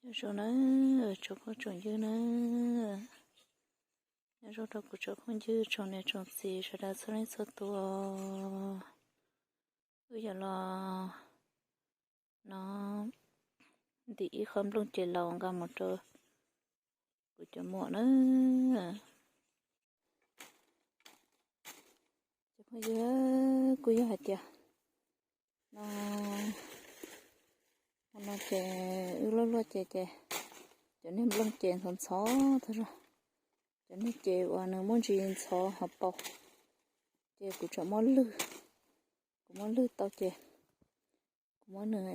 Nyob zoo na, tsoom phooj tsoom ywg na, nyob zoo rau kuv tsoom phooj ywg tsoom niam tsoom txiv sawv daws txhua leej txhua tus. Wb yuav los no ntim ib qho nplooj ces laus nqa mus rau kuv cov muam na. Cov phooj ywg, kuj yog hais tias no, no ces wb luaj luaj ces, ces cov niag nplooj ces ntxhov ntxhov tag zog. Cov niag ces uas nws muaj ntsis ntxhov hauv paus, ces kuv tseem muab lwg, kuv muab lwg tau ces kuv muab nws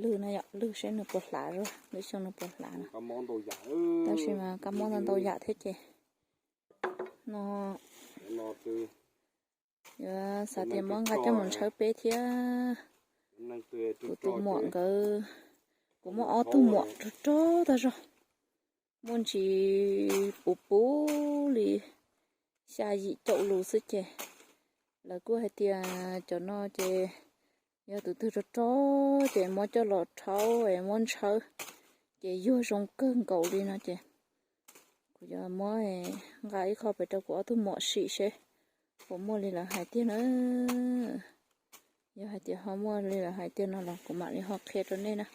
lwg no yom, lwg seb nws puas hlav, lwg xyoo nws puas hlav no. Tab sis mas kab mob ntau ntau yam thiab ces no yuav xav tias muab nqa coj mus ntshawb peb thiab. Kuv tus muam nkawd, kuv muaj ob tug muam rog rog tag zog, muaj ntsis puv puv li xya yim caum lus xwb ces lawv kuj hais tias cov no ces yog tus twg rog rog ces muab coj los rhaub es muab ntshawb ces yuag zoo kawg nkaus li no ces kuv yuav muab nqa ib qho pem rau kuv ob tug muam sim seb puas muaj li lawv hais tiag na. Yog hais tias ho muaj li lawv hais tiag no los kuv mam li ho qhia rau nej na.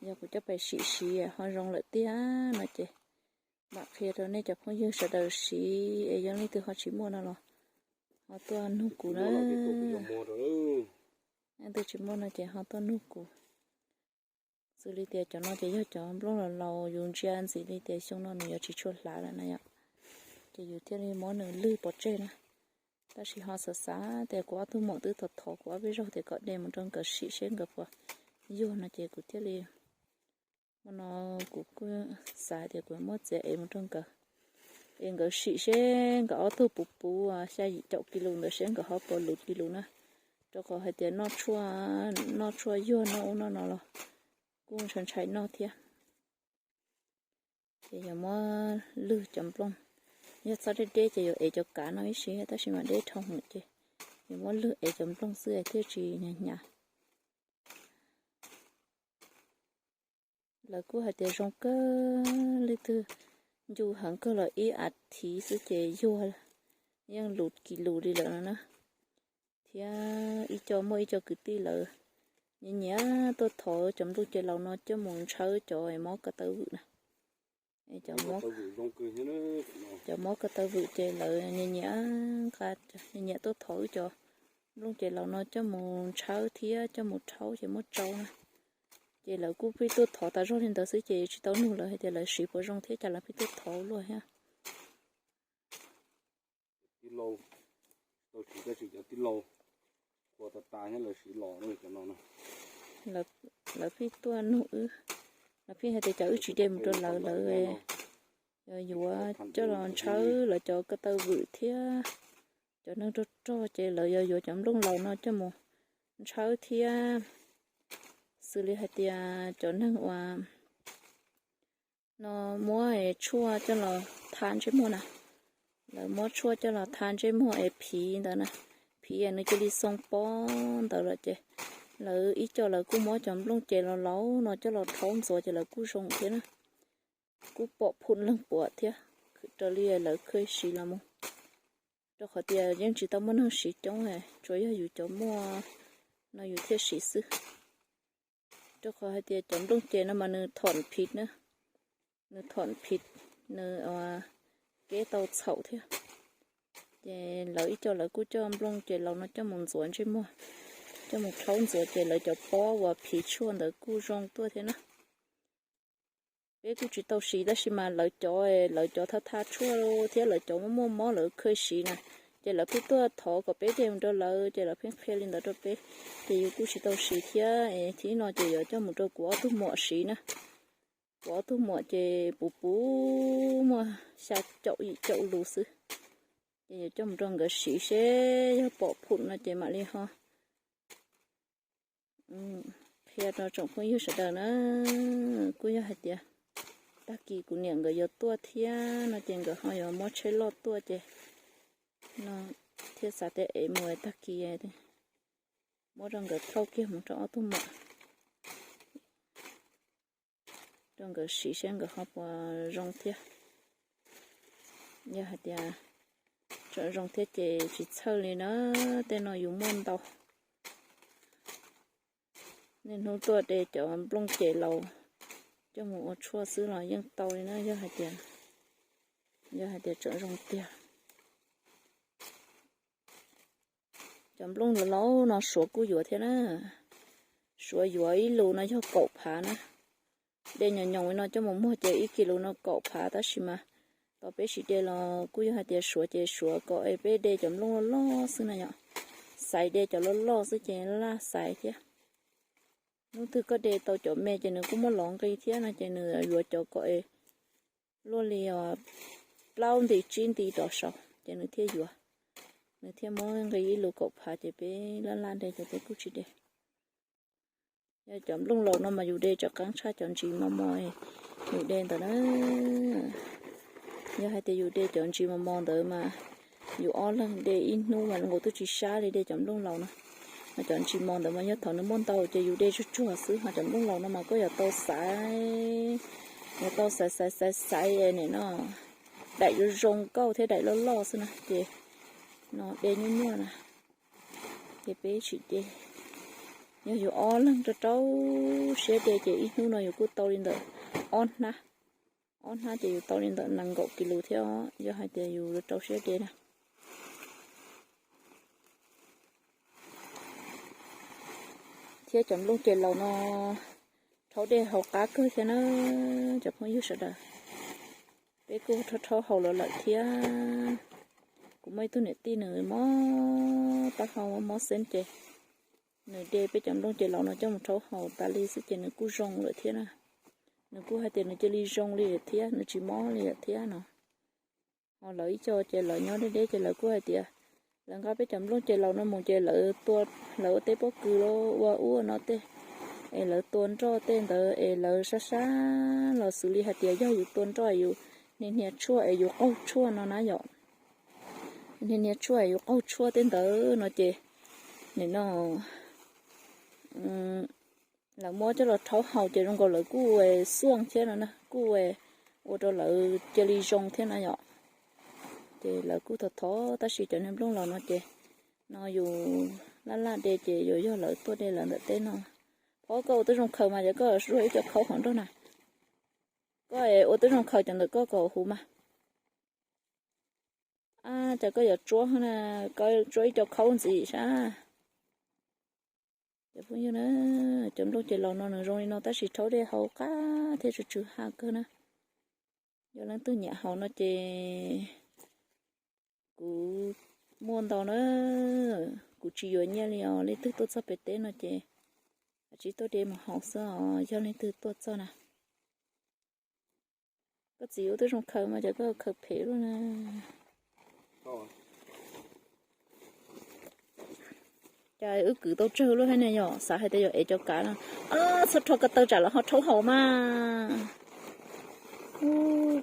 Yog kuv coj pem sim siv ho zoo lawm tiag no ces mam qhia rau nej cov phooj ywg sawv daws siv es yog leej twg ho tsis muaj no los ho tuaj nug kuv na. Leej twg tsis muaj no ces ho tuaj nug kuv. Xws li tias cov no ces yog cov nplooj laus laus yus ntsia ntxim li tias xyoo no nws yuav tsis tshua hlav lawm na yom, ces yus thiaj li muab nws lwg pov tseg na. Tab sis ho xav xav tias kuv ob tug muam twb thov thov kuv ob peb zaug tias kom de mus rau nkawd sim seb nkawd puas yuag no ces kuv thiaj li muaj no, kuv kuj xav tias kuv muab txiav ev mus rau nkawd es nkawd sim seb nkawd ob tug puv puv xya yim caum kis lus ntawd seb nkawd ho puas luv kis lus na. Rau qhov hais tias noj tshuaj yuag noj ub noj no los kuj ntshai ntshai noj thiab. Ces yuav muab lwg cov nplooj, yog txhob deb deb ces yuav ev cov kav no ib si, tab sis mas deb dhau hwv ces yuav muab lwg ev cov nplooj xwb thiaj tsis hnyav hnyav. Lawv kuj hais tias zoo kawg, leej twg ncu heev kawg los ib as thiv xwb ces yuag, yeej luv kis lus li lawm no na. Thiab ib co muaj ib co kwv tij lawv nyiam nyiam tuaj thov cov nplooj ces laus no coj mus ntshawb cov mob ko taw vwm na. Cov mob ko taw vwm ces lawv nyiam nyiam nqa, nyiam nyiam tuaj thov wb cov nplooj ces laus no coj mus ntshawb thiab coj mus rhaub ces muab tsau na. Ces lawv kuj pheej tuaj thov tas zog li ntawd xwb ces tsis tau nug lawv hais tias lawv siv puas zoo thiab cas lawv pheej tuaj thov luaj thiab. Tij laug, tau siv tab sis cov tij laug qhuas tas tas thiab lawv siv los cov no. Lawv pheej tuaj nug wb, lawv pheej hais tias cov wb tsis de mus rau lawv, lawv yuav coj los ntshawb lawv cov ko taw vwm thiab. Cov neeg rog rog ces lawv yuav yuav cov nplooj laus no coj mus ntshawb thiab. Xws li hais tias cov neeg uas no muab tshuaj coj los tha ntsej muag na, lawv muab tshuaj coj los tha ntsej muag es phiv ntawd na, phiv es nws cia li xoo pob ntawd lawm ces lawv ib co lawv kuj muab cov nplooj ces laus laus no coj los rhaub ntxuav ces lawv kuj zoo thiab na. Kuj pom phum leeg puam thiab, raws li lawv khwj siv los mus. Rau qhov tias yeej tsis tau muaj neeg siv coob, tsuas yog yus cov muaj no yus thiaj siv xwb. Rau qhov hais tias cov nplooj ces no mas nws thom phiv na, nws thom phiv, nws kev tau txhaum thiab. Ces lawv ib co lawv kuj coj nplooj ces laus no coj mus ntxuav ntsej muag, coj mus rhaub ntxuav ces lawv cov pob uas phiv tshuaj ntawd kuj zoo tuaj thiab na. Peb kuj tsis tau siv tab sis mas lawv cov, lawv cov tha tha tshuaj thiab lawv cov muaj muaj mob lawv khwj siv na, ces lawv pheej tuaj thov kom peb de mus rau lawv ces lawv pheej qhia li ntawd rau peb, ces yus kuj tsis tau siv thiab. Thib no ces yuav coj mus rau kuv ob tug muam siv na. Kuv ob tug muam ces puv puv muaj xya caum yim caum lus xwb, ces yuav coj mus rau nkawd siv seb yog pom phum no ces mam li ho qhia rau tsoom phooj ywg sawv daws na. Kuj yog hais tias tag kis kuv niam nkawd yuav tuaj thiab no ces nkawd ho yuav muab tsheb loj tuaj ces no thiaj xav tias es mus tag kis muab rau nkawd thauj kiag mus rau ob tug muam. rau nkawd siv seb nkawd ho puas zoo thiab. Yog hais tias tseem zoo thiab ces tsis txhawj li na, tej no yus muaj ntau. Niaj hnub tuaj de cov nplooj ces laus coj mus ua tshuaj xwb los yeej tau li na, yog hais tias, yog hais tias tseem zoo tiag. Cov nplooj laus laus no Suav kuj yuav thiab na. Suav yuav ib lus no yog kaum phav na. De nyoos nyoos li no coj mus muag ces ib kis lus no kaum phav, tab sis mas tau peb siv de los kuj yog hais tias Suav ces Suav kom es peb de cov nplooj loj loj xwb na yom. Xaiv de cov loj loj xwb ces laj xaiv thiab. Hnub twg koj de tau cov me ces nws kuj muab lov nqi thiab no ces nws yuav cov kom es luaj li plaub nti tsib nti rov saud ces nws thiaj yuav, nws thiaj muab nqi ib lus kaum phav ces peb laj laj de ces peb kuj tsis de. Yog cov nplooj laus no mas yus de tsov qeeb tshaj cov ntsis mos mos yus de ntawd na. Yog hais tias yus de cov ntsis mos mos ntawd mas yus ob leeg de ib hnub mas zoo nkaus twb tsis sab li de cov nplooj laus no. Mas cov ntsis mos ntawd mas yog thaum nws muaj ntau ces yus de tsuag tsuag xwb, ho cov nplooj laus no mas koj yuav tau xaiv, yuav tau xaiv xaiv xaiv xaiv es nim no daim zoo zoo nkauj thiab daim loj loj xwb na ces no de nyuaj nyuaj na. Ces peb tsis de. Yog yus ob leeg rau rau siab de ces ib hnub no yus kuj tau li ntawm ob hnab, ob hnab ces yus tau li ntawm nees nkaum kis lus thiab os, yog hais tias yus rau rau siab de na. Thiab cov nplooj ces laus no rhaub dej haus qab kawg thiab na cov phooj ywg sawv daws. Peb kuj rhaub rhaub haus los lawm thiab. Kuv muaj ib tug niam tij nws mob taub hau mob xeeb ces nws de peb cov nplooj ces laus no coj mus rhaub haus tas li xwb ces nws kuj zoo lawm thiab na. Nws kuj hais tias nws cia li zoo li lawm thiab, nws tsis mob li lawm thiab no. Ho lawv ib co ces lawv nyob deb deb ces lawv kuj hais tias lawv nqa peb cov nplooj ces laus no mus ces lawv tua, lawv ua tej pob kws los ua ub ua no tej, es lawv tua nroj tej ntawd es lawv sab sab los xws li hais tias yog yus tua nroj yus hnia hnia tshuaj es yus qaug tshuaj no na yom. Hnia hnia tshuaj es yus qaug tshuaj tej ntawd no ces nim no lawv muab coj los rhaub haus ces zoo nkaus lawv kuj xuaj thiab no na, kuj ua rau lawv cia li zoo thiab na yom. Ces lawv kuj thov thov tab sis cov niag nplooj laus no ces no yus laj laj de ces yuav yog lawv tuaj de lawv ntawm teb no. Phob, koj ua tib zoo khaws mas cov koj zuag ib co khaub hauv nrog na. Koj ua tib zoo khaws cov ntawm koj kom huv mas. Cas koj yuav tsuab na, koj tsuab ib co khaub ntxiv sab. Cov phooj ywg na, cov nplooj ces laus no nws zoo li no tab sis rhaub dej haus qab thiab tsw tsw ha kawg na. Yog leej twg nyiam haus no ces kuv muaj ntau na, kuv tsis yuav nyiaj li os. Leej twg tuaj txog pem teb no ces kav tsij tuaj de mus haus xwb os, yog leej twg tuaj txog na. Koj txiv ua tib zoo khaws mas cas koj khaws phem luaj na. Cas wb kwv tau tsawg luaj thiab ne yom, xav hais tias yog ev cov kav no. Txhob rho ko taw tsam lawv ho rhaub haus mas.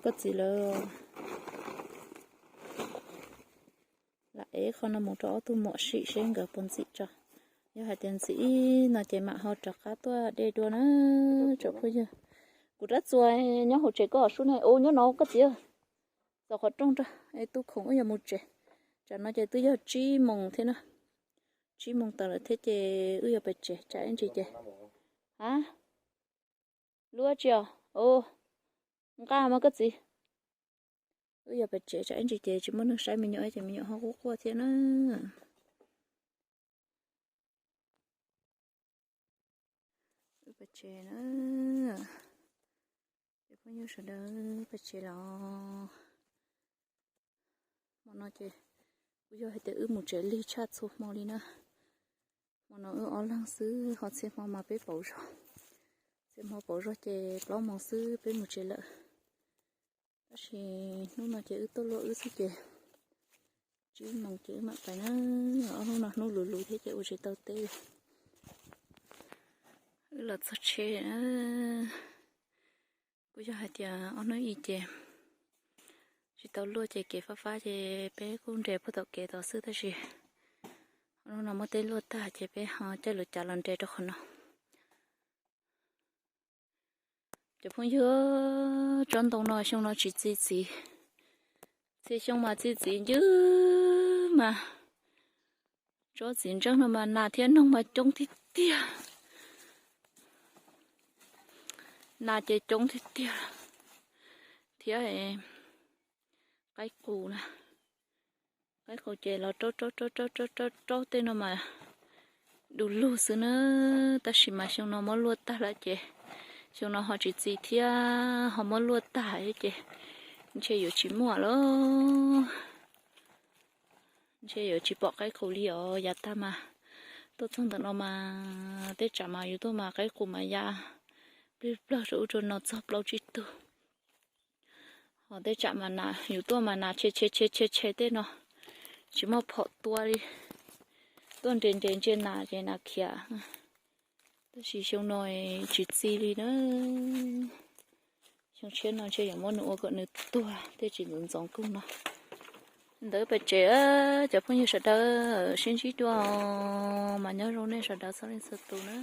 Koj txiv lawv lam ev qhov no mus rau ob tug muam sim seb nkawd puas ntxim tso. Yog hais tias ntxim no ces mam ho rov qab tuaj de dua na tsoom phooj ywg. Kuv rab txuas nyob hauv tsev koj sub ne, ua nyob no koj txiv. Txaus qhov rooj rau, es tu khoom wb yuav mus tsev. Tsam no ces twb yog tsib moos thiab na. Tsib moos tawm lawm thiab ces wb yuav pem tsev tsam ib ntsis ces. A, lub tsi os? Nqa mas koj txiv. Wb yuav pem tsev tsam ib ntsis ces tsis muaj neeg saib me nyuam ces me nyuam ho quaj quaj thiab na. Wb pem tsev na. Ces phooj ywg sawv daws, pem tsev los. Hmo no ces kuj yog hais tias wb mus tsev lig tshaj txhua hmo li na. Hmo no wb ob leeg xwb ho txhia hmo mas peb pauv zog. Txhia hmo pauv zog ces plaub moos xwb peb mus tsev lawm. Tab sis hnub no ces wb tuaj luaj wb xwb ces tsib moos ces wb mam pais na. Ob hnub no hnub luv luv thiab ces ua tsis tau teb. Wb los txog tsev na. Kuj yog hais tias ob hnub ib ces tsis tau luaj ces kev fab fab ces peb kuj nres puag tom kev tod xwb tab sis ob hnub no muab teb luaj tag ces peb ho caij lub cav los nres rau qhov no. Cov phooj ywg, tsob ntoo no xyoo no tsis txi txiv, txhia xyoo mas txi txiv ncw mas. Tsob txiv ntseej no mas nas thiab noog mas coob tiag tiag. Nas ces coob tiag tiag thiab. Qaib qus na, qaib qus ces los raub raub raub raub raub raub tej no mas du lug xwb na. Tab sis mas xyoo no muab luaj tag lawm ces xyoo no ho tsis txi thiab ho muab luaj tag ces ntshe yuav tsis muaj lawm. Ntshe yuav tsis pom qaib qus li os. Yav tag mas tuaj txog ntawm no mas tej tsam mas yus tuaj mas qaib qus mas ya plig plawg rau ub rau no txog plaub tsib tug. Ho tej tsam mas yus tuaj mas nas tshe tshe tshe tshe tej no tsis muaj phom tua li. Tuaj nres nres ntsia nas ces nas khiav. Tab sis xyoo no tsis txi li na. Xyoo tshiab no ntshe yuav muab nws ua kom nws tuag tej tsis ntxoov ntxoov kawg no. Ntawd pem tsev, cov phooj ywg sawv daws sib ntsib dua, mas nyob zoo nej sawv daws txhua leej txhua tus na.